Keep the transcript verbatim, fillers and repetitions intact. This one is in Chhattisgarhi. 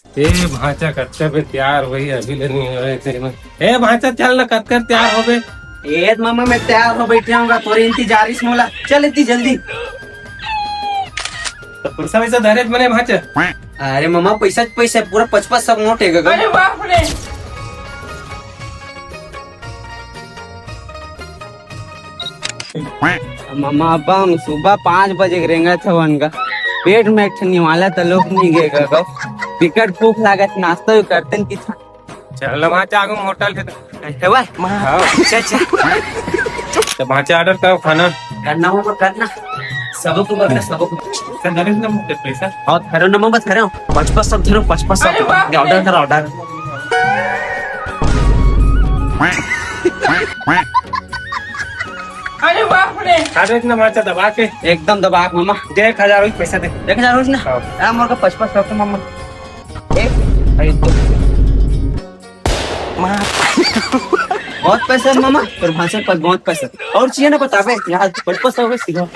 ए भांचा, कतका बेर तैयार होही, अभी ले नहीं होए तेरे में। ए भांचा, चल ना, कतका बेर तैयार होबे। ए मामा, मैं तैयार हो बैठे हूँ, तोरे इंतजार इस मोला। चल इतनी जल्दी। तो पैसा वैसा धरे बने भांचा। अरे मामा, पैसा पैसा, पूरा पचपन सब नोट है गगन। अरे बाप रे। मामा, अब हम सुबह पाँच बजे के रेंगत हवन गा। पेट में एक ठन निवाला त लोग नहीं गे गा। बिकट भूख लागत, नाश्ता भी करते न किथा। चल ना, वहाँ चागो होटल है तो। है भाई? हाँ। अच्छा, अच्छा। तो वहाँ से ऑर्डर करो खाना। करना होगा, करना। सबको करना, सबको। सर, नरेश ना मुझे पैसा। और धरो ना, मैं बस धरो। पचपन सब धरो, पचपन सब। अरे बाप रे। ऑर्डर करो, ऑर्डर। अरे बाप रे। अरे इतना भांचा दबा के। एकदम दबा के मामा। दे एक हजार रुपये पैसा दे। एक हजार रुपये ना? हाँ। आ, मोर का पचपन सौ के मामा। एक, अरे दो। माँ। बहुत पैसा है मामा, तोर भांचा के पास बहुत पैसा। और चाहिए ना बताबे, यहाँ पचपन सौ के सीधा।